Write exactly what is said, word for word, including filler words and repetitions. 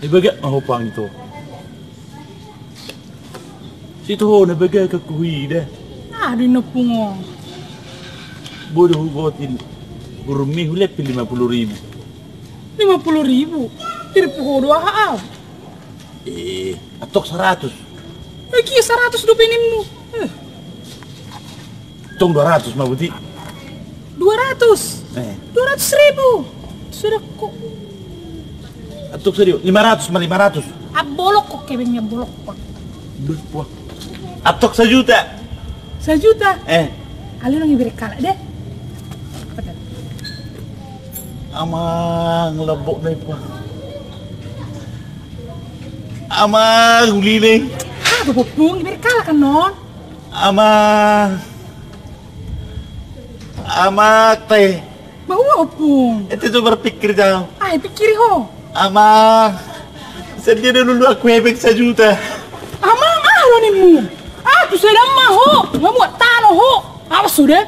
Ibagak ma ho pang ito. Sito ho na bagak aku huida. Aduh, ina pungo. Bodo hugot in. Burung mi hulep lima puluh ribu. Lima puluh ribu? Tiri puho do aha au. Eh, atok saratus. Lagi saratus dope nimmu. Eh. Tong dua ratus ma buti. Dua ratus? Eh. Dua ratus ribu. Sudah kok. Atok sadio, lima ratus ma, lima ratus. Abolok kok kebengnya bolok kok. Atok sajuta. Sajuta? Eh. Alu nang ibere kalak deh. Amang, lambok na ipa. Amang, uli ne. Ah, bobok pung ibere kalak kan non. Amang. Amang te. Mau apa? Ete tu berpikir jauh. Ah, pikir ho. Amang. Sedia dulu aku hebek sajuta. Amang, ah, lo nimu. Ah, tu sedang mah ho. Nggak muat tano ho. Awas sudah.